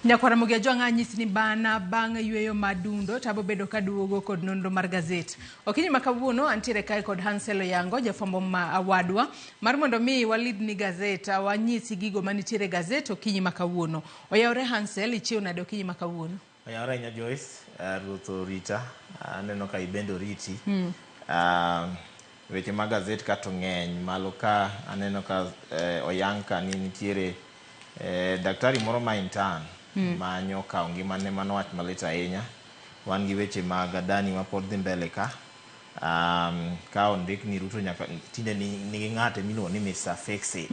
Nyakwara Ramogi Ajwang' anyisi ni bana bang' yueyo madundo to abobedo kaduogo kod nonro mar gazet. Okinyi ma kawuono antiere kae kod Hansel Oyango, jafwambo ma awadwa, mar mondo mi walidni gazet, wanyisi gigo manitiere e gazet okinyi ma kawuono. Oyawore Hansel, ichiew nade okinyi ma kawuono? Oyawore ahinya Joyce, Ruoth orita, aneno ka ibende oriti. Weche mag gazet ka to ng'eny, malo ka aneno ka oyang ka ni nitiere daktari moro ma intern manyo okawo ngimane, mano wach malit ahinya. Wan gi weche mag Adani mapod dhi mbele ka. Ka ondik ni Ruto nyaka tinde nigi ng'ate miluongo ni Mr. Fix It.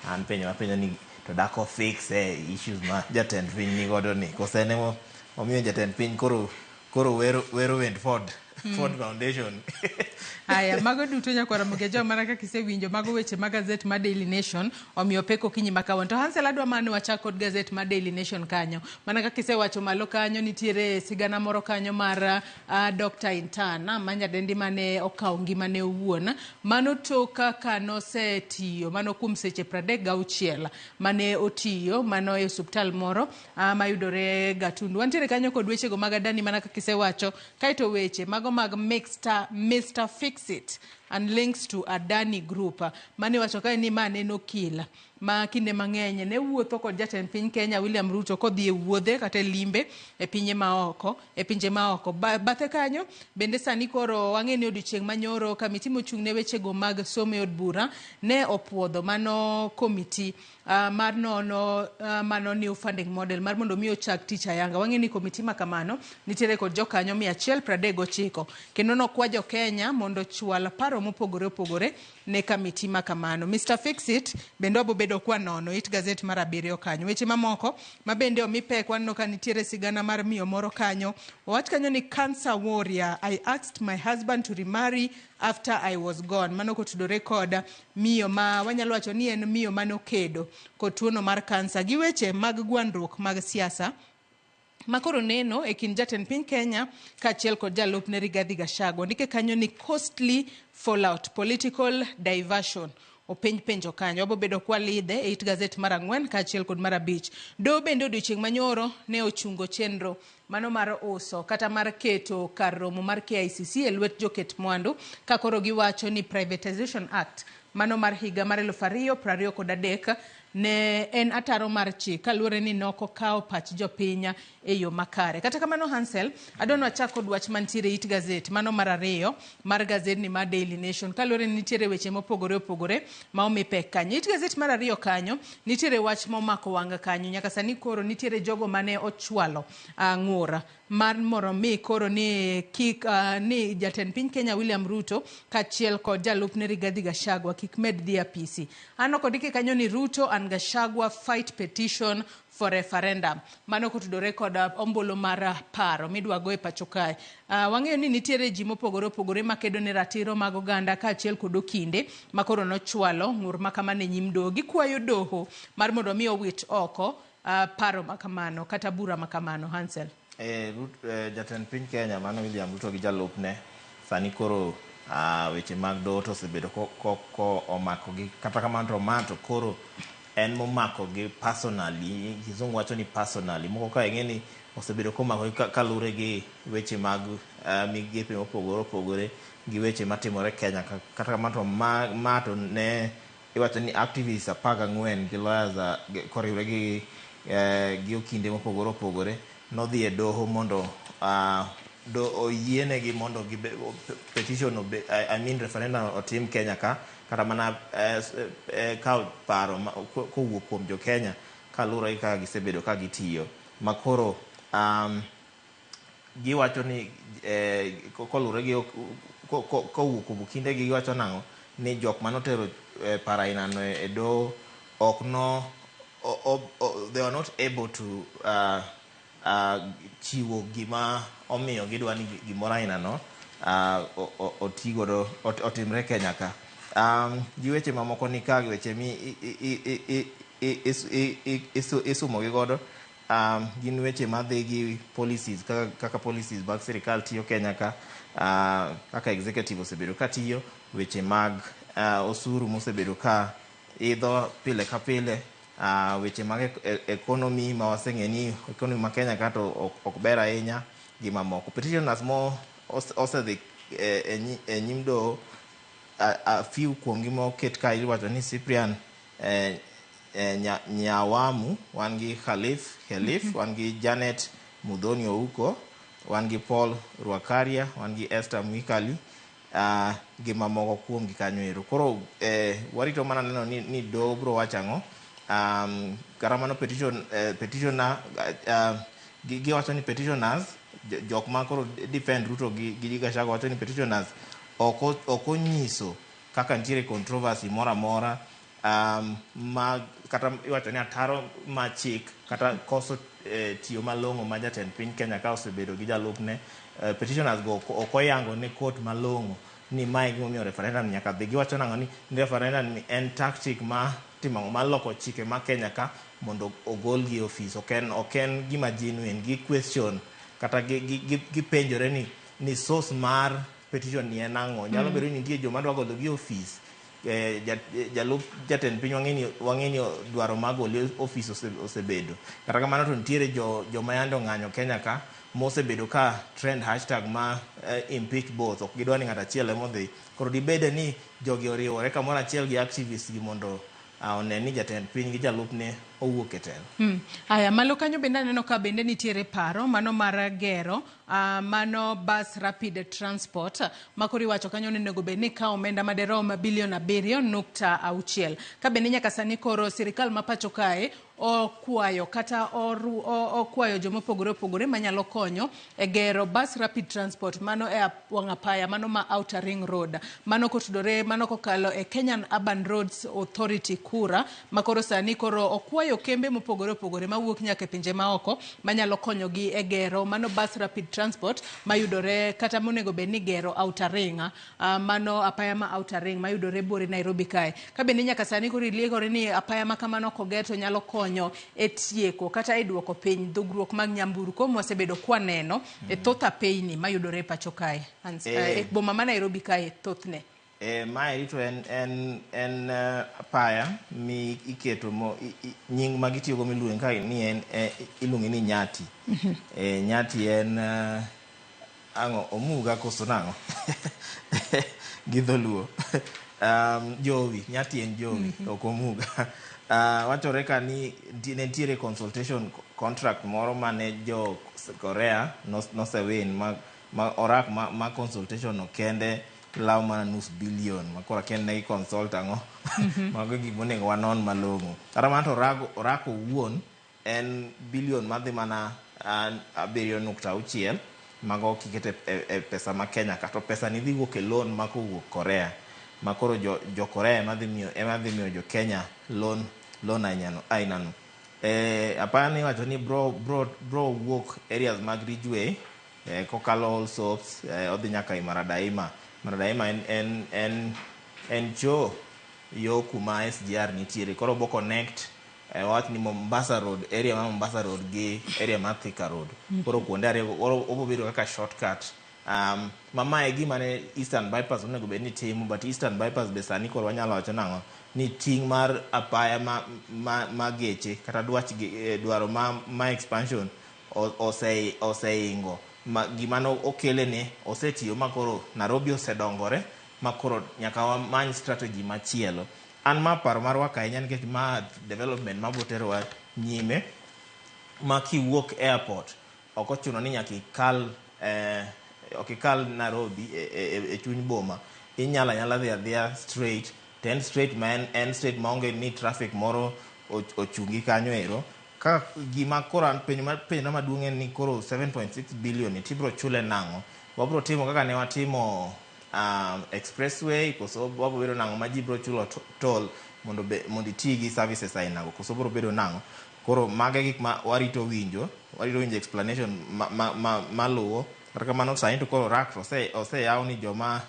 An penjo mapenjo ni to dak fix issues ma jatend piny ni godo ni koso en emo omiyo jatend piny koro wero wend Ford Foundation. Aya, mago duto nyakwara Ramogi Ajwang' mana kaka isewinjo mago weche mag gazet mar Daily Nation omiyo pek okinyi ma kawuono. To Hansel adwa mana ni wachak kod gazet mar Daily Nation kanyo. Mana kaka isewacho malo kanyo nitiere sigana moro kanyo mar Dr. Intern ma nyadendi mane okawo ngimane owuon. Mano tok kaka nosetiyo mano kuom seche 36 mane otiyo mano e osuptal moro mayudore Gatundu. Wantiere kanyo kod wechego mag Adani mana kaka isewacho. Kaeto weche mago mag Mr. Fix-It and links to Adani Group. Mane iwacho kae ni ma ne okil ma kinde mang'eny ne wuotho kod jatend piny Kenya William Ruto kodhi e wuodhe kata e limbe e pinje maoko, e pinje maoko. Bathe kanyo bende sani koro wang'e ni odiochieng' manyoro kamiti mochung' ne wechego mag somo e od bura ne opuodho mano komiti mar nono mano new funding model mar mondo mi ochak tich ayanga. Wang'e ni komiti ma kamano nitiere kod jokanyo 139 kendo nokwa jo Kenya mondo ochwal paro mopogore opogore ne kamiti ma kamano. Mr. Fix-It bende wabobedo kwa nono it gazet mar 7 kanyo. Weche mamoko ma bende omi pek waneno ka nitiere sigana mar miyo moro kanyo. Owach kanyo ni cancer warrior, I asked my husband to remarry after I was gone. Mano kotudore kod miyo ma wanyalo wacho ni en miyo mane okedo kod tuono mar kansa gi weche mag gwandruok mag siasa makoro neno e kind jatend piny Kenya kaachiel kod jalupne Rigathi Gachagua. Ndike kanyo ni costly fallout, political diversion. Openj penjo kanyo. Wabobedo kwalidhe e it gazet mar 4 kaachiel kod mar 5. Doho bende odiochieng' manyoro ne ochungo chenro mano mar uso kata mar keto kar romo mar KICC e lwet joket mwandu ka koro giwacho ni Privatization Act mano mar higa mar 2023 ne en ataro mar chik kaluwore ni nok okawo pach jopiny e yo makare. Kata kamano Hansel, adwa ni wachak kod wach mantiere it gazet mano mar 2 mar gazetni mar Daily Nation kaluwore ni nitiere weche mopogore opogore ma omi pek kanyo. It gazet mar 2 kanyo nitiere wach momako wanga kanyo. Nyaka sani koro nitiere jogo mane ochwalo ng'ur mar mondo mi koro ni kik ni jatend piny Kenya William Ruto kaachiel kod jalupne Rigathi Gachagua kik med dhi apisi. Aneno kondiki kanyo ni Ruto and Gachagua fight petition for referendum. Mano kotudore kod ombulu mar paro midwa go e pacho kae. Wang'eyo ni nitiere ji mopogore opogore makedo ne ratiro mag oganda kaachiel kod okinde ma koro nochwalo ng'ur ma kamano e nyim doho. Gikwayo doho mar mondo mi owit oko paro ma kamano kata bura ma kamano. Hansel. Jatend piny Kenya mano William Ruto gi jalupne sani koro weche mag doho to osebedo ko omakogi. Kata kamano to ma to koro en momakogi personally, kizungu wacho ni personally. Moko ka ing'e ni osebedo komakogi kaluwore gi weche mag migepe mopogore opogore gi weche matimore Kenya. Kata kamano to ma to ne iwacho ni activists 14 gi lawyers koriwre gi okinde mopogore opogore nodhi e doho mondo oyienegi mondo petition I mean referendum otim Kenya ka kata mana kawo paro kowuok kuom jo Kenya kaluwore gi kaka gisebedo ka gitiyo. Ma koro giwacho ni koluwore gi kowuok kuom okindegi giwacho nang'o ni jok manotero paro ainano e doho ok no they were not able to chiwo gima omiyo gidwa ni gimoro ainano otigodo otimre Kenya ka. Gi weche mamoko ni ka weche mi isumo gi godo gin weche madhi gi policies kaka policies mag sirikal tiyo Kenya ka, kaka executive osebedo ka tiyo, weche mag osuru mosebedo ka idho pile ka pile. Weche mag economy ma waseng'e ni economy ma Kenya ka to ok ber ahinya gi mamoko. Petitioners mo osedhi e nyim doho, a few kuomgi moket ka iwacho ni Cyprian Nyawamu, wan gi Khalif Khelif, wan gi Janet Mudhoni Ouko, wan gi Paul Ruakaria, wan gi Esther Mwikali, gi mamoko kuomgi kanyo ero. Koro warito mana neno ni doho biro wacho ang'o. Kata mano petition, petitioner, giwacho ni petitioners, jok ma koro defend Ruto gi Gachagua wacho ni petitioners ok onyiso kaka nitiere controversy moro amora, ma kata iwacho ni ataro ma chik kata koso tiyo malong'o ma jatend piny Kenya ka osebedo gi jalupne. Petitioners go ok oyango ne court malong'o ni mae gimomiyo referendum nyaka dhi. Giwacho nang'o ni referendum ni en tactic ma timo ang'o, mar loko chike ma Kenya ka mondo ogolgi e ofis. Ok en gima genuine. Gi question kata gipenjore ni source mar petition ni en ang'o. Nyalo bedo ni nitie joma dwa golo gi e ofis. Jalup jatend piny wang'e ni dwaro mar gole e ofis osebedo. Kata kamano to nitiere joma yande ong'anyo Kenya ka mosebedo ka trend hashtag ma impeach both. Ok gidwa ni ng'ato achiel ema odhi. Koro dibede ni jogi oriwore kamoro achiel gi activists gi mondo one ni jatend piny gi jalupne owuok e telo. Aya, malo kanyo bende aneno ka bende nitiere paro mano mar gero mano bus rapid transport ma koro iwacho kanyo ni onego bed ni kawo omenda maderom bilion 7.6, ka bende nyaka sani koro sirikal ma pacho kae okwayo kata okwayo joma opogore opogore manyalo konyo e gero bus rapid transport mano e wang' apaya mano ma Outer Ring Road, mano kotudore mano kokalo e Kenyan Urban Roads Authority, KURA, ma koro sani koro okwayo kembe mopogore opogore mawuok nyaka e pinje maoko manyalo konyogi e gero mano bus rapid transport mayudore kata monego bed ni gero Outer Ring, mano apaya ma Outer Ring mayudore buore Nairobi kae, ka bende nyaka sani koro iliekore ni apaya ma kamano koger to nyalo konyo e tieko kata e duoko piny dhugruok mag nyamburko mwasebedo kwaneno e thoth apeyni mayudore e pacho kae. E boma ma Nairobi kae thothne. Maeri to en apaya mi iketo mo nying ma gitiyogo miluongo ka ni en iluonge ni nyati. Nyati en ang'o, omuga koso nang'o gi dholuo? Jowi, nyati en jowi, ok omuga. Wachore ka ni ne nitiere consultation contract moro mane jo Korea nosewin ma orak ma consultation no kende law mana nus billion ma koro akia ni ne gi consult ang'o. Mago gik monego wanon malong'o. Kata kamano to orak owuon en billion madhi mana 7.6, mago kiketo e pesa ma Kenya ka, to pesa ni dhi wuok e loan ma kowuok Korea, ma koro jo Korea ema dhi miyo jo Kenya loan ainano. Apaya ni iwacho ni bro wuok areas mag Ridgeway, kokalo All Soaps, odhi nyaka Imara Daima. Imara Daima en cho yo kuma SGR nitiere. Koro bo connect, wawach ni Mombasa Road, area mar Mombasa Road gi area mar Thika Road. Koro kuonde ariyo koro obo bedo kaka shortcut. Ma mae e gima ne Eastern Bypass onego bed ni timo, but Eastern Bypass be sani koro wanyalo wacho nang'o ni ting' mar apaya ma geche kata dwach dwaro ma expansion oseingo ma gima no okele ne osetiyo, ma koro Nairobi osedongore ma koro nyaka wamany strategy machielo. An ma paro marwa ahinya nikech ma development ma boterowa nyime ma kiwuok airport ok ochuno ni nyaka ikal, ok ikal Nairobi e chuny boma. Inyalo anyala dhi adhiya straight, to en straight ma en straight maonge ni traffic moro ochungi kanyo ero. Ka gima koro an penjo penjona maduong' en ni koro 7.6 billion ni tibro chule nang'o? Wabro timo kaka ne watimo expressway, koso wabro bedo nang'o ma ji bro chulo toll mondo iti gi services ainago, koso bro bedo nang'o? Koro mago e gik ma warito winjo explanation maluwo. Kata kamano sani to koro rak to oseyaw ni joma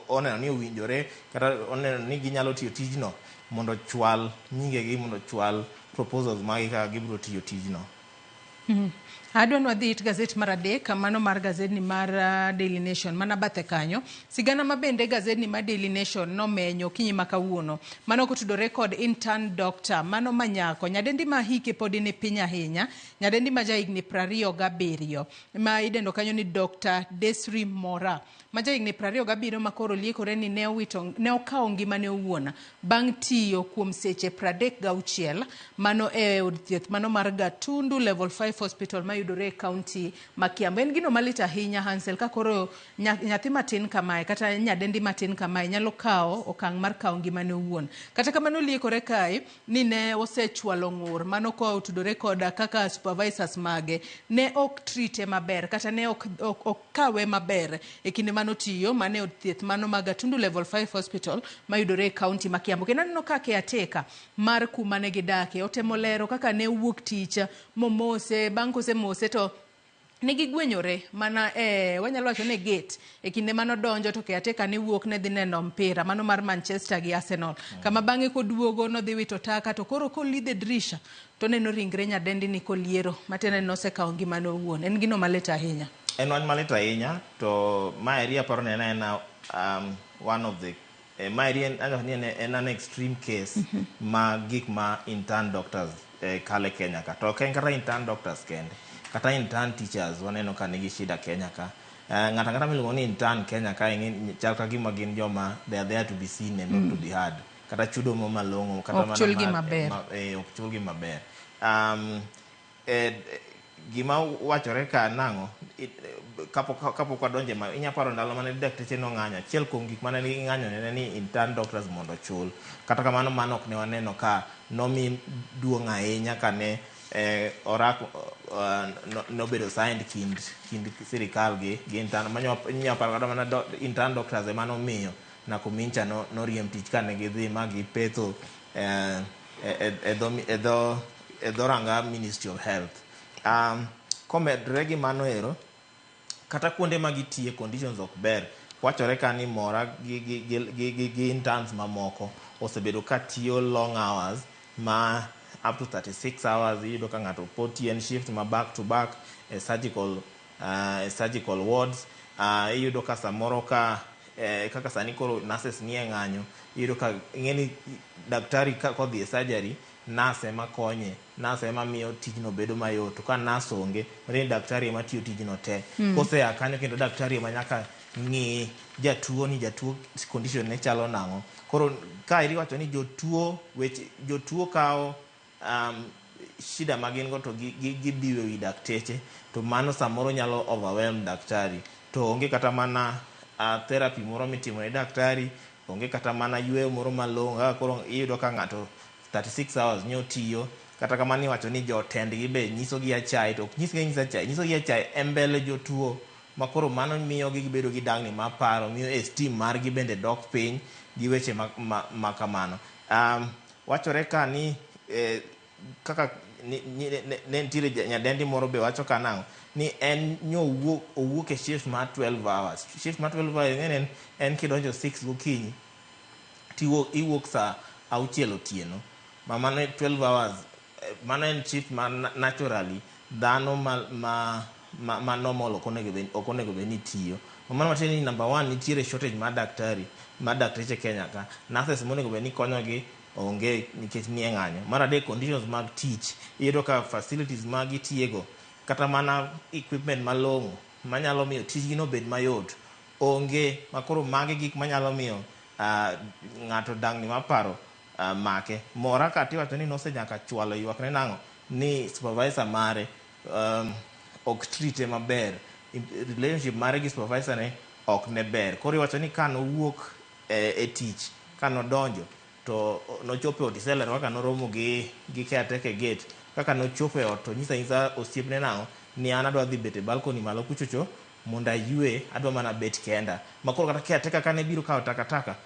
oneno ni owinjore kata oneno ni ginyalo tiyo tijno mondo ochwal nyingegi, mondo ochwal proposals magi kaka gibiro tiyo tijno. Adwa ni wadhi it gazet mar adek, mano mar gazedni mar Daily Nation, mana bathe kanyo. Sigana ma bende gazedni mar Daily Nation nomenyo okinyi ma kawuono. Mano kotudore kod intern doctor, mano ma nyako, nyadendi ma hike podi ni piny ahinya, nyadendi ma jahigni 27, ma idendo kanyo ni Dr. Desri Mora, ma jahigni 27 ma koro liekore ni ne owito, ne okawo ngimane owuon bang' tiyo kuom seche 36 mano e od thieth mano mar Gatundu Level 5 Hospital mayudore e kaunti ma Kiambu. En gino malit ahinya Hansel ka koro nyathi matin kamae kata nyadendi matin kamae nyalo kawo okang' mar kawo ngimane owuon. Kata kamano liekore kae ni ne osechwalo ng'ur mano kotudore koda kaka supervisors mage ne ok trite maber kata ne ok kawe maber e kinde mane otiyo mane od thieth mano ma Gatundu Level 5 Hospital mayudore e kaunti ma Kiambu. Kendo aneno ka caretaker mar kuma ne gidake otemo lero kaka ne owuok tich momose, bang' kosemose to ne gigwenyore mana e wanyalo wacho ni gate e kinde mane odonjo to caretaker ne wuok ne dhi neno mpira mano mar Manchester gi Arsenal. Kama bang'e koduogo nodhi wito taka to koro kolidhe drisha to neno ringre nyadendi ni koliero matiende ni nosekawo ngimane owuon. En gino malit ahinya. En wach malit ahinya to maeri aparo ni en aena one of the maeri en anyalo ni en an extreme case ma gik ma intern doctors kale Kenya ka. To ok en kata intern doctors kende, kata intern teachers waneno ka nigi shida Kenya ka. Ng'ato ang'ata miluongo ni intern Kenya ka ing'e chal ka gima gin joma they are there to be seen and not to be heard. Kata chudo mo malong'o kata Ok mana chulgi maber. Ok chulgi maber. Gima wachore ka nang'o, kapok wadonje ma inya paro ndalo mane dakteche nong'anyo, achiel kuom gik mane ging'anyo ne ni intern doctors mondo ochul. Kata kamano mano ok ne waneno ka nomi duong' ahinya kane orak nobedo signed kind sirikal gi intern. Manyo inya paro kata mana intern doctors ema nomiyo Nakumincha noriemb tich kane gidhi ma gipetho e dho ranga Ministry of Health. Komedre gi mano ero, kata kuonde ma gitiye conditions ok ber. Wachore ka ni Mora gi interns mamoko osebedo ka tiyo long hours ma up to 36 hours. Iyudo ka ng'ato pod tiyo en shift ma back to back e surgical wards. Iyudo ka samoro ka kaka sani koro nurses nie ng'anyo, iyudo ka ing'eni daktari ka kodhi e surgery, nurse ema konye, nurse ema miyo tijno bedo mayot. To ka nurse onge, matiende ni daktari ema tiyo tijno te. Kosea kanyo kendo daktari ema nyaka ng'i jatuo ni jatuo condition ne chalo nang'o. Koro ka iwacho ni jotuo weche jotuo kawo shida ma gin go to gibiwo ewi dakteche, to mano samoro nyalo overwhelm daktari. To onge kata mana therapy moro mitimo ne daktari, onge kata mana yweyo moro malong'o. Kaka koro iyudo ka ng'ato 36 hours nyotiyo, kata kamano iwacho ni jotendgi be nyisogi achaye, to ok nyisgi anyisa achaye, nyisogi achaye e mbele jotuo, ma koro mano miyo gi gibedo gi dangni mar paro, miyo esteem margi bende dok piny gi weche ma kamano. Wachore ka ni kaka ne nitiere nyadendi moro be wacho ka nang'o ni en nyo owuok e shift mar 12 hours. Shift mar 12 hours ing'e ni en kidonjo 6 gokinyi to iwuok saa 6 otieno. Ma mano 12 hours, mano en shift ma naturally dhano ma normal ok onego bed ni tiyo. Mano matiende ni number 1 nitiere shortage mar daktari, mar dakteche Kenya ka. Nurses monego bed ni konyogi onge nikech nie ng'anyo. Mar adek, conditions mag tich. Iyudo ka facilities ma gitiyego kata mana equipment malong'o manyalo miyo tijgi no bed mayot onge, ma koro magi gik manyalo miyo ng'ato dangni mar paro make. Mora ka tiwacho ni nosenyaka chwalo ywak ne nang'o ni supervisor mare ok treat maber, relationship mare gi supervisor ne ok ne ber. Koro iwacho ni ka nowuok e tich, ka nodonjo to nochopo e ot, iselero kaka noromo gi caretaker e gate, kaka nochopo e ot to nyisa nyisa osiepne nang'o ni an adwa dhi bet e balcony malo kuchocho mondo aywe, adwa mana bet kenda. Ma koro kata caretaker kane biro kawo takataka,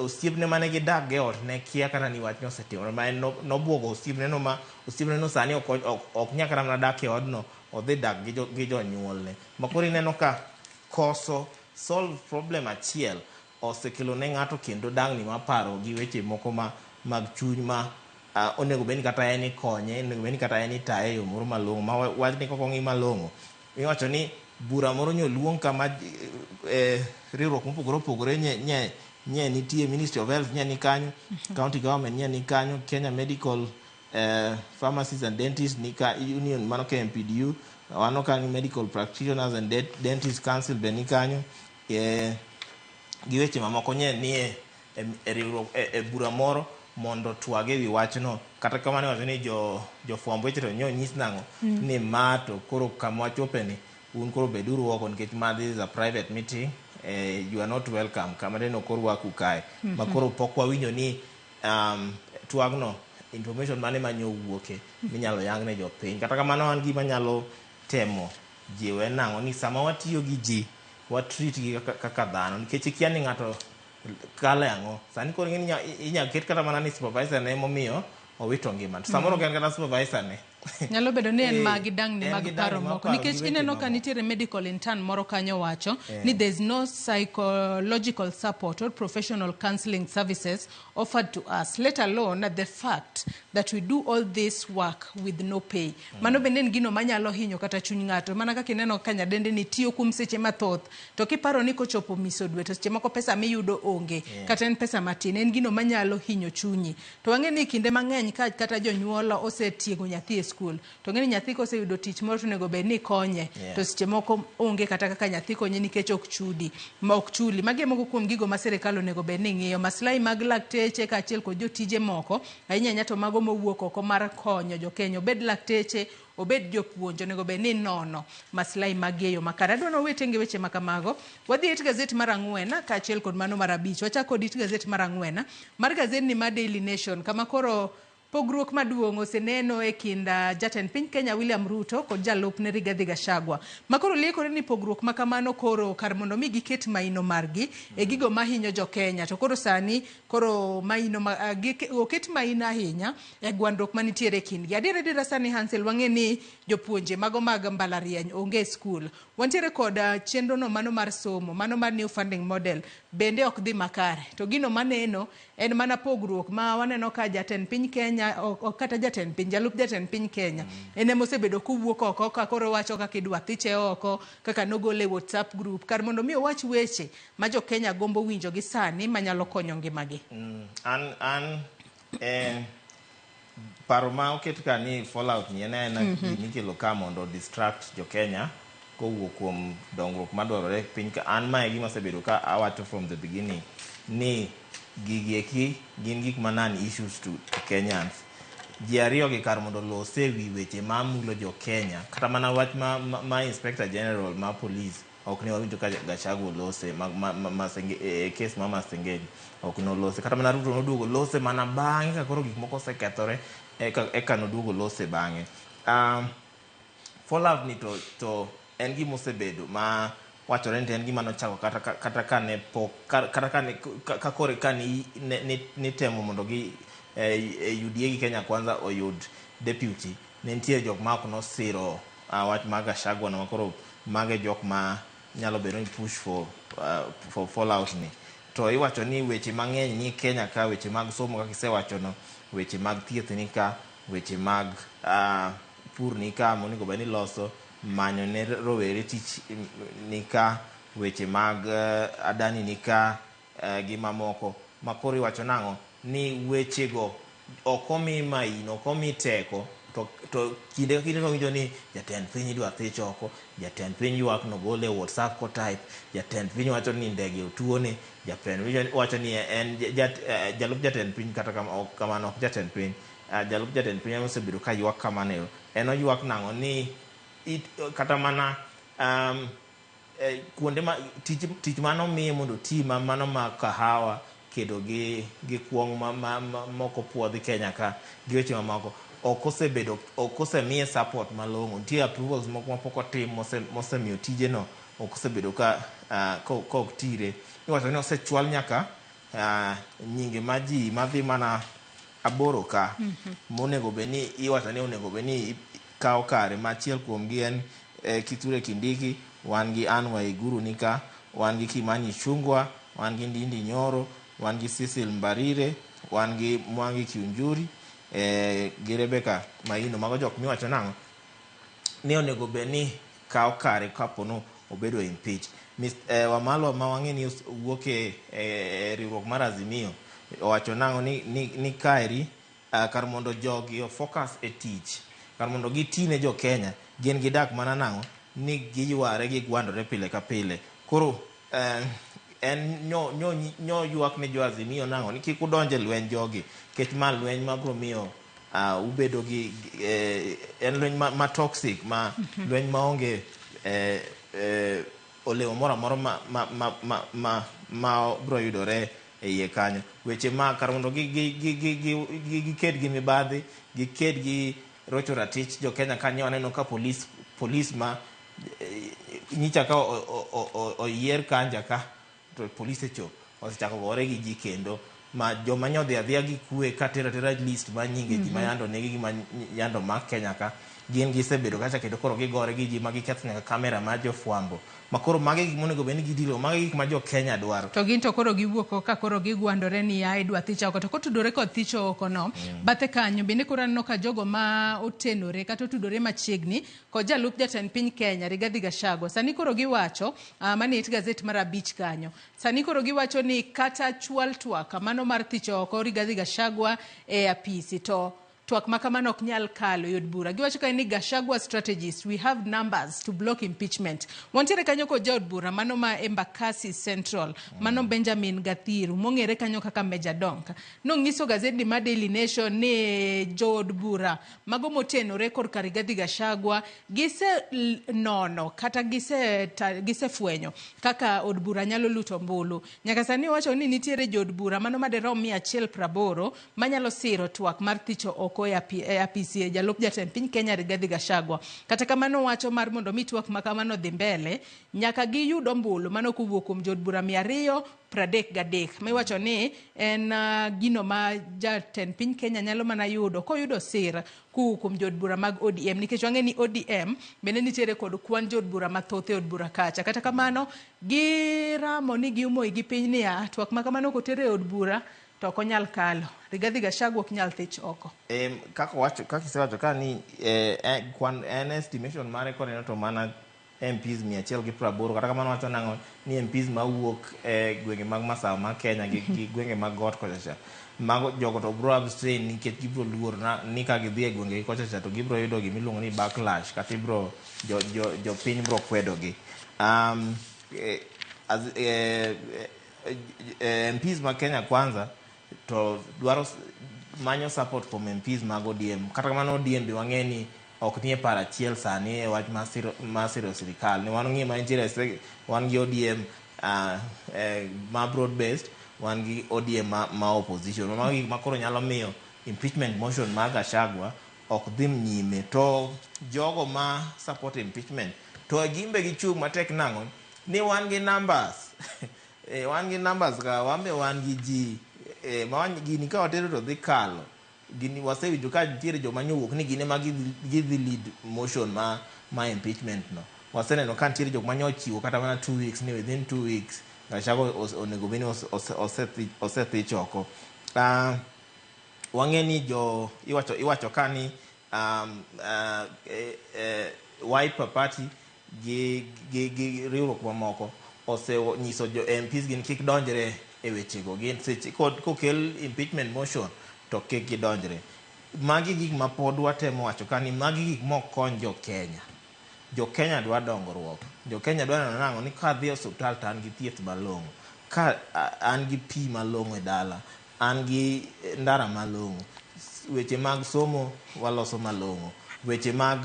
osiepne mane gidak go e ot ne kia kata ni wachno osetimore, ma en nobuogo osiepne no, ma osiepne no sani ok nyal kata mana dak e odno, odhi dak gi jonyuolne. Ma koro ineno ka koso solve problem achiel osekelo ne ng'ato kendo dangni mar paro gi weche moko mag chuny ma Onego bed ni kata en ikonye, onego bed ni kata en itaye e yo moro malong'o. Ma wachni kok ong'i malong'o, iwacho ni bura moro nyoluong kama riwruok mopogore opogore nye nitie, Ministry of Health nye ni kanyo, county government nye ni kanyo, Kenya Medical Pharmacists and Dentists ni ka union mano KMPDU, wano kanyo Medical Practitioners and Dentists Council be ni kanyo, gi weche mamoko nye nie e riwruok e bura moro mondo twag ewi wachno. Kata kamano iwacho ni jofwamb weche to nyonyis nang'o ni ma to koro kama wachope ni un koro beduru oko nikech ma this is a private meeting, you are not welcome, kama neno kor rwaku kae. Ma koro pok wawinjo ni twagno information mane manyowuoke minyalo yang ne jopiny. Kata kamano an gima nyalo temo jiwo en nang'o ni sama watiyo gi ji wa treat gi kaka dhano, nikech ikia ni ng'ato kale ang'o. Sani koro ing'e ni inya ket kata mana ni supervisor ne emomiyo owito ngima, to samoro ok en kata supervisor ne. Nyalo bedo ni en magi dangni mag paro moko, nikech ineno ka nitiere medical intern moro kanyo wacho ni there's no psychological support or professional counseling services offered to us, let alone the fact that we do all this work with no pay. Mano bende en gino manyalo hinyo kata chuny ng'ato, mana kaka ineno ka nyadende ni tiyo kuom seche mathoth, to kiparo ni kochopo miso dwe to seche moko pesa miyudo onge, kata en pesa matin, en gino manyalo hinyo chunyi. To wang'e ni kinde mang'eny ka kata jonyuol osetiego nyathi e skul, to ng'e ni nyathi koseyudo tich moro to onego bed ni konye, to seche moko onge kata kaka nyathi konye nikech ok chudi, ma ok chuli. Magi e moko kuom gigo ma sirikal onego bed ni ng'iyo, maslahi mag lakteche kaachiel kod jotije moko, ahinya ahinya to mago mowuok oko mar konyo jokenya, obed lakteche, obed jopuonj, onego bed ni nono maslahi mag e yo makare. Adwa ni wawetenge weche ma kamago. Wadhi e it gazet mar 4 kaachiel kod mano mar 5. Wachak kod it gazet mar 4 mar gazedni mar Daily Nation, kama koro pogruok maduong' oseneno e kind jatend piny Kenya William Ruto kod jalupne Rigathi Gachagua. Ma koro liekore ni pogruok ma kamano koro kar mondo mi giket maino margi e gigo mahinyo jo Kenya, to koro sani koro maino ma, oket maino ahinya e gwandruok manitiere e kindgi. Adier adiera sani Hansel, wang'e ni jopuonje mago mag mbalariany onge e skul. Wantiere kod chenro no mano mar somo, mano mar new funding model bende ok dhi makare. To gino maneno en mana pogruok ma waneno ka jatend piny Kenya, ok kata jatend piny, jalup jatend piny Kenya, en ema osebedo kowuok oko ka koro wacho kaka idwa thiche oko, kaka nogole e WhatsApp group, kar mondo mi owach weche ma jo Kenya gombo winjo gi sani manyalo konyo ngimagi. An paro ma oket ka ni fallout ni en aena gimikelo ka mondo distract jo Kenya kowuok kuom dongruok madwarore piny ka. An mae gima asebedo ka awacho from the beginning ni gigi eki gin gik ma non issues to Kenyans. Ji ariyo gi kar mondo olose ewi weche mamulo jo Kenya, kata mana wach ma Inspector General ma police ok ne wawinjo ka Gachagua olose case ma Masengeli ok nolose, kata mana Ruto noduogo lose mana bang'e ka koro gik moko osekethore eka noduogo lose bang'e. Fallout ni to en gima osebedo ma wachore ni en gima nochako kata ka ne pok kata ka ne ka kore ka ni ni temo mondo gi UDA gi Kenya Kwanza oyud deputy, ne nitie jok ma ok nosiro wach mag Gachagua no, koro mage jok ma nyalo bedo ni push for fallout ni. To iwacho ni weche mang'eny ni Kenya ka, weche mag somo kaka isewacho no, weche mag thieth ni ka, weche mag pur ni ka monego bed ni loso, manyo ne rowere tich ni ka, weche mag Adani ni ka, gi mamoko. Ma koro iwacho nang'o ni wechego ok omi maino, ok omi teko, to kinde ka kinde wawinjo ni jatend piny idwa thich oko, jatend piny ywak nogole e WhatsApp kotype, jatend piny wacho ni ndege otuone, jatend piny wacho ni en jalup jatend piny, kata kamano ok jatend piny, jalup jatend piny osebedo ka ywak kamano. En oywak nang'o ni kata mana kuonde ma tich mano miye mondo oti mano ma kahawa kedo gi kuong' moko puodhi Kenya ka gi weche mamoko ok osebedo, ok osemiye support malong'o. Nitie approvals moko mapok otim mosemiyo tijeno ok osebedo ka ok tire. Iwacho ni osechwal nyaka nyinge ma ji madhi mana 8 ka monego bed ni iwacho ni onego bed ni kawo kare, ma achiel kuom gi en Kithure Kindiki, wan gi Anne Waiguru nika, wan gi Kimani Ichung'wa, wan gi Ndindi Nyoro, wan gi Cecil Mbarire, wan gi Mwangi Kiunjuri gi Rebecca Maino. Mago jok miwacho nang'o ni onego bed ni kawo kare kapo no obedo impeach. Wamalwa ma wang'e ni wuok e riwruok mar Azimio owacho nang'o ni kaeri kar mondo jogi o focus e tich, kar mondo giti ne jo Kenya, gin gidak mana nang'o ni giyware gigwandore pile ka pile. Koro en nyo ywak ne jo Azimio nang'o ni kik udonj e lweny jogi, nikech ma lweny mabiro miyo ubedo gi en lweny ma toxic, ma lweny maonge olemo moro amora ma biro yudore e iye kanyo. Weche ma kar mondo giked gi mibadhi, giked gi rocho ratich jo Kenya kanyo, waneno ka polis ma nyicha ka oyier Kanja ka to polise cho osechako gore gi ji kendo ma joma nyodhi adhiya gi kwe katero atera list mar nyinge ji ma yando negi gi ma yando mak Kenya ka, gin gisebedo kacha kendo koro gigore gi ji ma giketho nyaka kamera mar jofwambo. Ma koro magi gik monego bed ni gidilo, magi gik ma jo Kenya dwaro. To gin to koro giwuok ka koro gigwandore ni ya idwa thich oko. To kotudore kod thich oko no, bathe kanyo bende koro aneno ka jogo ma otenore kata otudore machiegni kod jalup jatend piny Kenya Rigathi Gachagua. Sani koro giwacho, mane it gazet mar 5 kanyo. Sani koro giwacho ni kata chwal twak mano mar thich oko Rigathi Gachagua e apisi to twak ma kamano ok nyal kalo e od bura. Giwacho kae ni Gachagua strategist, we have numbers to block impeachment. Wantiere kanyo kod jaod bura mano ma Embakasi Central, mano Benjamin Gathiru, mong'ere kanyo kaka Meja Donk. Nong'iso gazeti mar Daily Nation ni jood bura mago motenore korka Rigathi Gachagua gise nono kata gisefwenyo kaka od bura nyalo luto ombulu. Nyaka sani owacho ni nitiere jood bura mano maderom 180 manyalo siro twak mar thicho oko e apisi e jalup jatend piny Kenya Rigathi Gachagua. Kata kamano wacho mar mondo mi twak ma kamano dhi mbele nyaka giyud ombulu mano kowuok kuom jood bura 233 miwacho ni en gino ma jatend piny Kenya nyalo mana yudo koyudo sir kowuok kuom jood bura mag ODM, nikech wang'e ni ODM bende nitiere kod kwan jood bura mathoth e od bura kacha. Kata kamano giramo ni giumo igi piny niya twak ma kamano koter e od bura to ok onyal kalo. Rigathi Gachagua ok nyal thich oko. Kaka wacho, kaka isewacho ka ni kwan en estimation mare koneno to mana MPs 180, kata kamano wacho nang'o ni MPs mawuok e gwenge mag masawa mag Kenya gi gwenge mag got kocha cha, mago jogo to bro abstain nikech gibro luor ni ka gidhi e gwenge gi kocha cha to gibro yudo gimiluongo ni backlash, kata ibro jopiny bro kwedogi. MPs mag Kenya Kwanza to dwaro manyo support from MPs mag ODM. Kata kamano ODM be wang'e ni ok nie paro achiel sani e wach mar siro sirikal. Ni wan ng'e ma nitiere, wan gi ODM ma broad based, wan gi ODM ma opposition. Mago gik ma koro nyalo miyo impeachment motion mar Gachagua ok dhi nyime. To jogo ma support impeachment to gimbe gichung' matek nang'o ni wan gi numbers. Wan gi numbers ka, wan be wan gi ji. Ma gini ka watero to dhi kalo. Gini wasewinjo ka nitiere joma nyowuok ni gin ema gidhi lead motion ma impeachment no. Waseneno ka nitiere jok ma nyochiwo kata mana 2 weeks ni within 2 weeks Gachagua onego bed ni osethich oko. Wang'e ni jo iwacho ka ni Wiper Party gi riwruok mamoko osenyiso jo MPs gin kik donjre e wechego. Gin seche kokel impeachment motion to kik gidonjre. Magi gik ma pod watemo wacho ka ni magi gik mok kony jo Kenya. Jo Kenya dwa dongruok. Jo Kenya dwa neno nang'o ni ka adhi e osiptal to an gi thieth malong'o, ka an gi pi malong'o e dala, an gi ndara malong'o, weche mag somo waloso malong'o, weche mag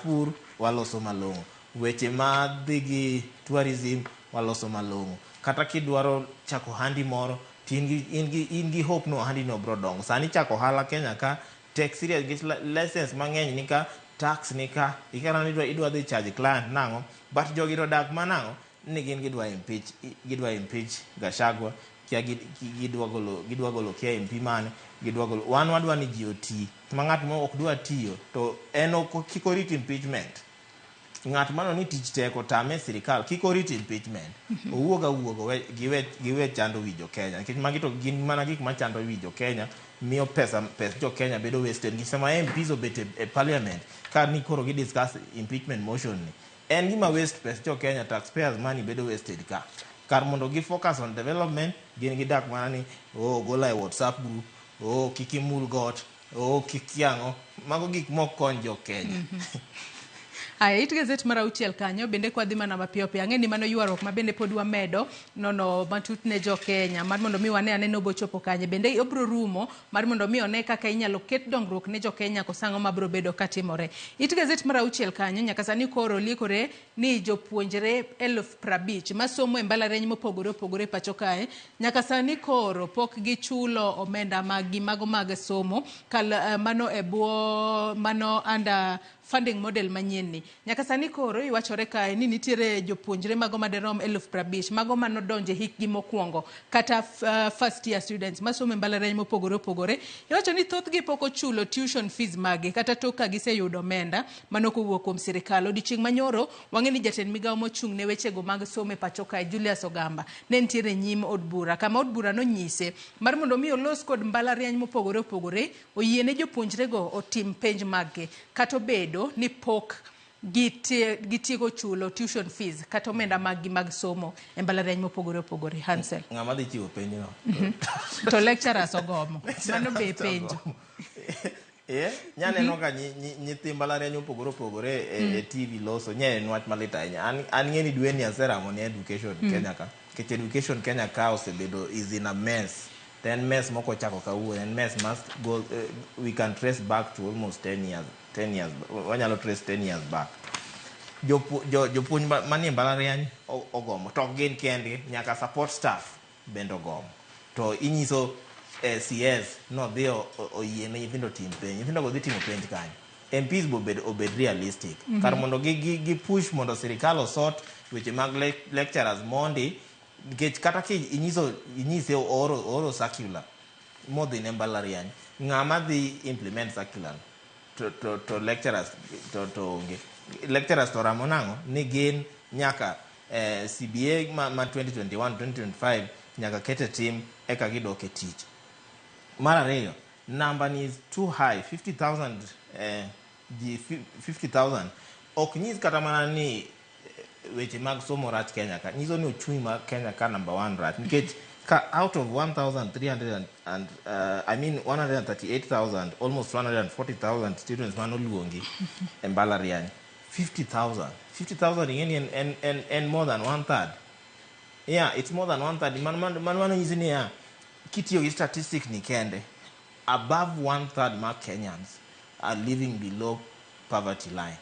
pur waloso malong'o, weche madhi gi tourism waloso malong'o. Kata kidwaro chako ohandi moro to in gi hope no ohandi no bro dongo. Sani chako ohala Kenya ka tek serious nikech license mang'eny ni ka, tax ni ka, ikana ni idwa dhi charge client nang'o, but jogi to dak manang'o ni gin gidwa impeach Gachagua, kia gidwa golo kia MP mane, gidwa golo. Wan wadwa ni ji oti, ma ng'at ma ok dwa tiyo to en ok kik orit impeachment. Ng'at mano ni tich tek otame e sirikal kik orit impeachment. Owuog awuoga giwe chando wi jo Kenya. Nikech magi to gin mana gik machando wi jo Kenya miyo pesa pes jo Kenya bedo wasted. Nikech sama MPs obet e parliament ka ni koro gi discuss impeachment motion ni en gima waste pes jo Kenya, taxpayers money bedo wasted ka. Kar mondo gi focus on development, gin gidak mana ni oh gola e WhatsApp group, oh kik imul got, oh kik yang'o. Mago gik mok kony jo Kenya. Aya, it gazet mar auchiel kanyo bende kwadhi mana mapiyo piyo. Ang'e ni mano ywaruok ma bende pod wamedo nono matut ne jo Kenya mar mondo mi wane ane ni obochopo kanye. Bende obro rumo mar mondo mi one kaka inyalo ket dongruok ne jo Kenya koso ang'o mabro bedo katimore. It gazet mar auchiel kanyo nyaka sani koro liekore ni jopuonjre 50,000 masomo e mbalariany mopogore opogore pacho kae nyaka sani koro pok gichulo omenda mag gi mago mag somo kal, mano e bwo mano under funding model manyien ni. Nyaka sani koro iwachore kae ni nitiere jopuonjre mago maderom 50,000 mago manodonje hikgi mokwongo kata first year students masomo e mbalariany mopogore opogore. Iwacho ni thothgi pok ochulo tuition fees magi kata tok ka giseyudo omenda mano kowuok kuom sirikal. Odiochieng' manyoro wang'e ni jatend migawo mochung' ne wechego mag somo e pacho kae Julius Ogamba ne nitiere e nyim od bura kama od bura nonyise mar mondo mi olos kod mbalariany mopogore opogore oyiene jopuonjrego otim penj maggi kata obedo ni pok gitieko chulo tuition fees kata omenda maggi mag somo e mbalariany mopogore opogore. Hansel. Ng'ama dhi chiwo penjno? To lecturers ogomo. Mano be penjo. Nyaneno ka nyithi mbalariany opogore opogore e TV loso. Nye en wach malit ahinya. An ng'e ni dwe ni aseramo ne education Kenya ka. Nikech education Kenya ka osebedo is in a mess. To en mess mok ochako kawuono. En mess must go, we can trace back to almost 10 years. 10 years. Wanyalo trace 10 years back. Jopuonj manie mbalariany ogomo. To ok gin kendgi, nyaka support staff bende ogomo. To inyiso CS nodhi oyie ne nyithindo tim penj. Nyithindo go dhi timo penj kanyo. MPs bo obed realistic. Kar mondo gi push mondo sirikal osort weche mag lecturers mondi, nikech kata ki inyise ooro circular modhi ne mbalariany, ng'ama dhi implement circular to lecturers to onge. Lecturers to ramo nang'o ni gin nyaka CBA ma 2021 2025 nyaka kete tim eka gidok e tich. Mar ariyo, number ni is too high, 50,000, ji 50,000 ok nyis kata mana ni weche mag somo rach Kenya ka. Nyiso ni uchumi mar Kenya ka number 1 rach nikech ka out of 1,300 and I mean 138,000, almost 140,000 students manoluongi e mbalariany, 50,000. 50,000 ing'e ni en more than one third. Yeah, it's more than one third. Mano nyisi niya, kitiyo gi statistic ni kende, above one third mar Kenyans are living below poverty line.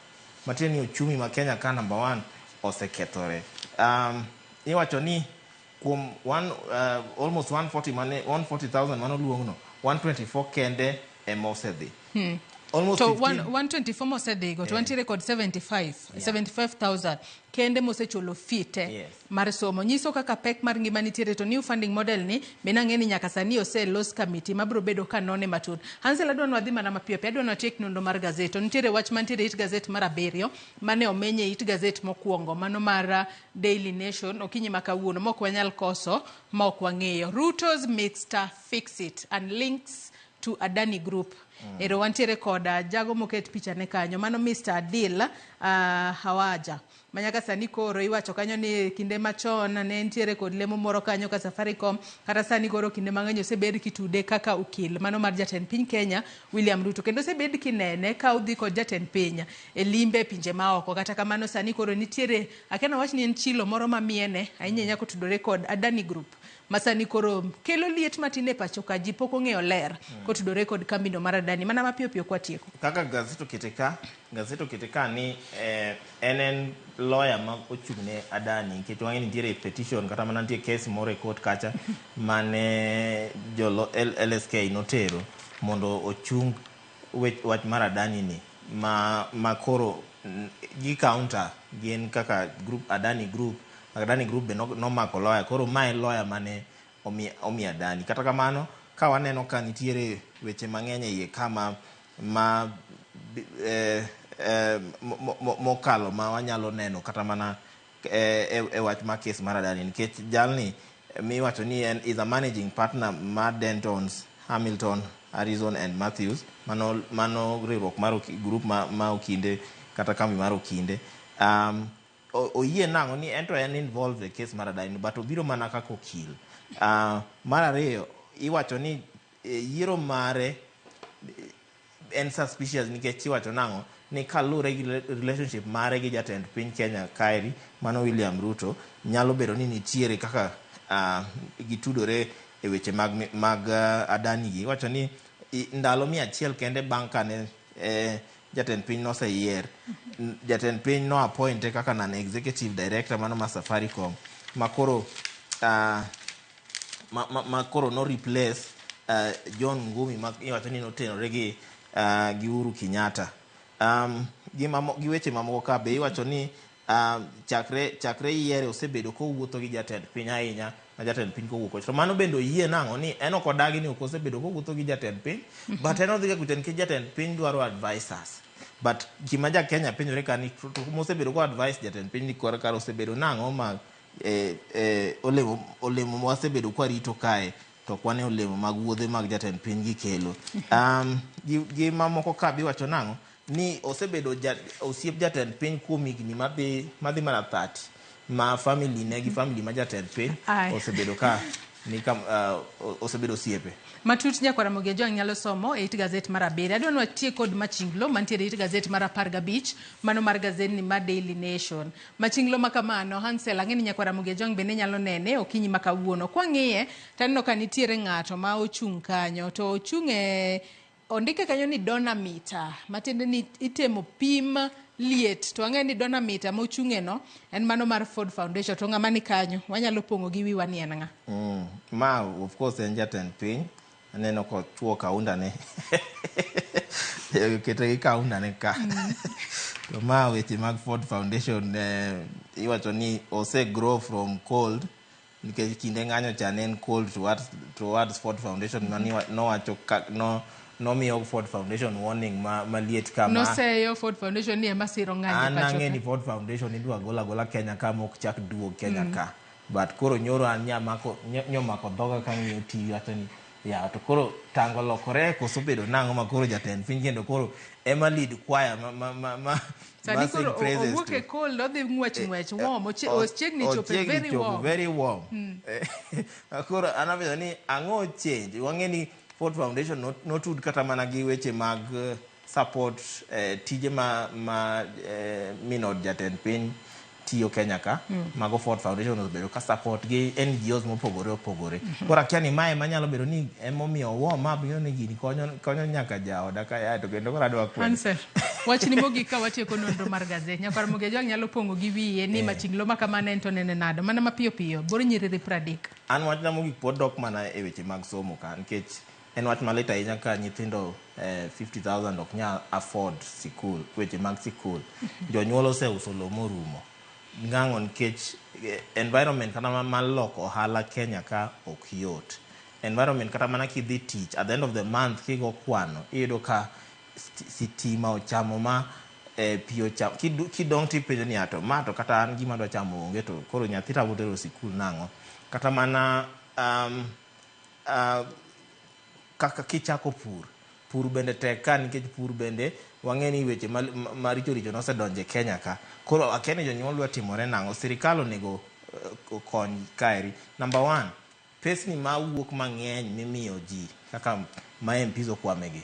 Matiende ni uchumi ma Kenya ka number 1 osekethore. Iwacho ni kuom almost 140 mane, 140,000 manoluongno, 124 kende ema osedhi. Almost To 15. 124 mosedhigo, to wantiere kod 75,000 kende mosechulo fee te mar somo. Nyiso kaka pek mar ngima nitiere. To new funding model ni bende ang'e ni nyaka sani oselos committee mabiro bedo ka none matut. Hansel, adwa ni wadhi mana mapiyo piyo, adwa ni watiek nonro mar gazet. To nitiere wach mantiere it gazet mar 7 mane omenye it gazet mokwongo, mano mar Daily Nation okinyi ma kawuono, mok wanyal koso ma ok wang'eyo. Ruto's Mr Fix It and links to Adani Group. Ero wantiere koda jago moket picha ne kanyo, mano Mr Adil Hawaja. Manyaka sani koro iwacho kanyo ni kinde machon ne nitiere kod lemo moro kanyo ka Safaricom, kata sani koro kinde mang'eny osebed kitude kaka okil mano mar jatend piny Kenya William Ruto, kendo osebed kinene ka odhi kod jatend piny e limbe e pinje maoko. Kata kamano sani koro nitiere, akia nawach ni en chilo moro mamiene ahinya ahinya kotudore kod Adani Group ma sani koro kelo liet matin e pacho ka, ji pok ong'eyo ler kotudore kod kambino mar Adani. Mana mapiyo piyo kwatieko. Kaka gazet okete ka, gazet okete ka ni en lawyer ma ochung' ne Adani, nikech wang'e ni nitiere petition kata mana nitie case moro e court kacha mane jo LSK notero mondo ochung wach mar Adani ni ma koro gi counter gin kaka group Adani Group. Adani Group be nomako lawyer, koro mae lawyer mane omi Adani. Kata kamano ka waneno ka nitiere weche mang'eny e iye ka ma mokalo ma wanyalo neno kata mana e wach mar kes mar Adani, nikech jalni miwacho ni en is a managing partner mar Dentons Hamilton Harrison and Matthews. Mano riwruok mar group ma okinde kata kambi mar okinde. Oyie nang'o ni ento en involved e case mar Adani, but obiro mana kaka okil. Mar ariyo, iwacho ni yiero mare en suspicious, nikech iwacho nang'o ni kalure gi relationship mare gi jatend piny Kenya kaeri, mano William Ruto, nyalo bedo ni nitiere kaka gitudore e weche mag Adani gi. Iwacho ni ndalo 100 kende bang' kane jatend piny noseyier, jatend piny no appointe kaka non executive director mano ma Safaricom, ma koro no replace John Ngumi, ma iwacho ni notenore gi Uhuru Kenyatta. Gi weche mamoko ka be iwacho ni chakre yiere osebedo kowuotho gi jatend piny ahinya, ma jatend piny kowuok kocha. To mano bende oyie nang'o ni en ok odagi ni ok osebedo kowuotho gi jatend piny, but en odhi ga kucha nikech jatend piny dwaro advisors. But gima ja Kenya penjore ka ni to mosebedo ko advice jatend piny ni koro kar osebedo nang'o ma olemo mwasebedo kwarito kae, to ok wane olemo mag wuodhe mag jatend piny gi kelo. Gi mamoko ka biwacho nang'o ni osebedo osiep jatend piny kuom higni madhi mana 30, ma family ne gi family ma jatend piny osebedo ka ni kam, osebedo osiepe. Matut nyakwara Ramogi Ajwang' nyalo somo e it gazet mar 7. Adwa ni watiek kod machinglo mantiere e it gazet mar 15, mano mar gazetni mar Daily Nation. Machinglo ma kamano, Hansel, ang'e ni nyakwara Ramogi Ajwang' bende nyalo nene okinyi ma kawuono. Kwang'iye, to aneno ka nitiere ng'ato ma ochung' kanyo, to ochung' e ondike kanyo ni donameter, matiende ni itemo pim liet. To ang'e ni donameter mochung'e no en mano mar Ford Foundation, to ng'ama ni kanyo wanyalo pong'o gi wiwa ni en ng'a? Ma of course en jatend piny. Aneno kochuo kaunda ne, kete gi kaunda ne ka. To ma weche mag Ford Foundation, iwacho ni ose grow from cold, nikech kinde ng'anyo cha ne en cold towards Ford Foundation, mani nowacho ka, no nomiyo Ford Foundation warning maliet kama. Noseyo Ford Foundation ni ema siro ng'anyo An pacho ang'e ka. ni Ford Foundation idwa gol agola Kenya ka mok chak duog Kenya ka. But koro nyoro an nyamako nyomako dhoga kang'iyo TV, wacho ni ya to koro tango lokore koso bedo nang'o ma koro jatend piny kendo koro ema lead choir ma Sani ma sing koro praises owuok to. e cold, odhi ng'wech ng'wech warm, ochiegni chopo Ochiegni very chopo warm. Very warm. Koro an apenjo ni ang'o change? Wang'e ni Ford Foundation notud kata mana gi weche mag support tije ma minod jatend piny tiyo Kenya ka. Mago Ford Foundation osebedo ka support gi NGOs mopogore opogore. Koro akia ni mae manyalo bedo ni emomiyo warm up, ni gini konyo nyaka jaoda ka yae to kendo koro adwa kwedo. Hansel, wachni mogik ka watieko nonro mar gazet. Nyakwar Ramogi Ajwang' nyalo pong'o gi wiye ni machinglo ma kamano en to nene nade? Mana mapiyo piyo, bor nyiriri 30. An wachna mogik pod dok mana e weche mag somo ka, nikech en wach malit ahinya ka nyithindo 50,000 ok nyal afford sikul, weche mag sikul. Jonyuol oseuso lowo morumo. Ng'ang'o nikech environment kata mar loko ohala Kenya ka ok yot. Environment kata mana kidhi tich at the end of the month kigo kwano, iyudo ka sitima ochamo ma pi ochamo, kidong' tipenjo ni ato ma to kata an gima adwa chamo onge, to koro nyathi tamo tero sikul nang'o? Kata mana kaka kichako pur, pur bende tek ka, nikech pur bende wang'e ni weche maricho richo nosedonjo e Kenya ka. Koro akia ni jonyuol dwa timore nang'o. Sirikal onego okony kaeri. Number one, pesni mawuok mang'eny mimiyo ji kaka ma MPs okwamegi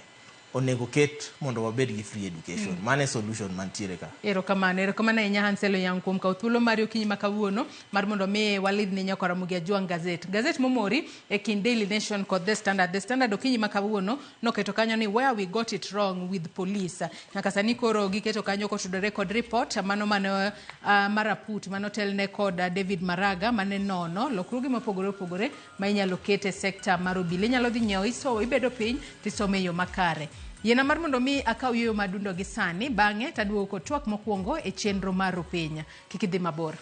onego ket mondo wabed gi free education. Mano e solution mantiere ka. Erokamano, erokamano ahinya Hansel Oyang' kuom kawo thuolo mari okinyi ma kawuono mar mondo mi walidhni nyakwar Ramogi Ajwang' gazet. Gazet momori e kind Daily Nation kod The Standard. The Standard okinyi ma kawuono noketo kanyo ni "Where we got it wrong with police". Nyaka sani koro giketo kanyo kotudore kod report mano mane mar aput manotelne kod David Maraga mane nono lokruoge mopogore opogore ma inyalo ket e sekta mar obila. Inyalo dhi nyiewo iso ibedo piny tisome e yo makare. Yiena mar mondo mi akaw yueyo madundo gi sani, bang'e taduogo kod twak mokwongo e chenro mar Rupiny. Kik idhi mabor.